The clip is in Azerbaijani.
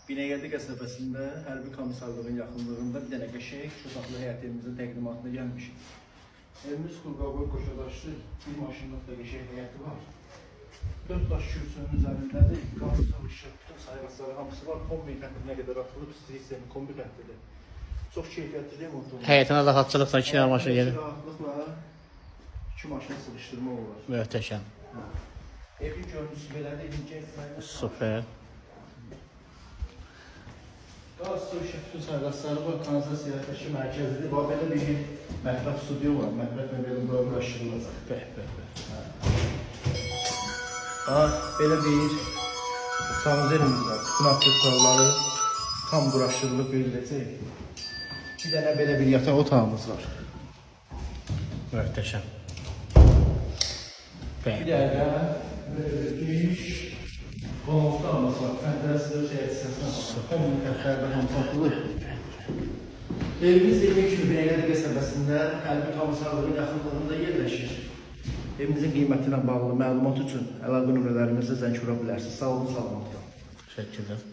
Binəqədi qəsəbəsində hərbi komissarlığın yaxınlığında bir dənə qəşəng iki otaqlı həyət evimizin təqdimatına gəlmişik. Evimiz Qurqabı qoşadaşlı bir maşınlıq da qəşəng həyəti var. Dörd daş kürsünün üzərindədir. Qaz, su, işıq, bütün sayğacları hamısı var. Kombi xəttinə qədər atılıb, sistemi kombi xəttidir. Çox keyfiyyətli remont olunub. Həyətinə rahatçılıqla iki dənə maşın gedir. Rahatlıqla iki maşın sığışdırma olar. Möhtəşəm. Evin görüntüsü belədir, evin getməyi. Super. Qaz, su, işıq, bütün sayğacları var, kanalizasiya yerləşir mərkəzidir. Bax belə bir mətbəx studiyo var. Mətbəx mebeli bura quraşdırılacaq. Bəh, bəh, bəh. Bax belə bir sanuzelimiz var. Bütün aksesuarları tam quraşdırılıb veriləcək. Bir dənə belə bir yataq otağımız var. Möhtəşəm. Bir Bəh. dənə də belə bir geniş qonaq otağımız var. Pəncərəsi də öz həyət hissəsinə baxır. Kombi xətləri hamısı atılıb. Evimiz dediyim kimi Binəqədi qəsəbəsində hərbi komissarlığın yaxınlığında yerləşir. Evimizin qiyməti ilə bağlı məlumat üçün əlaqə nömrələrimizə zəng vura bilərsiniz. Sağ olun, salamat qalın. Təşəkkürlər.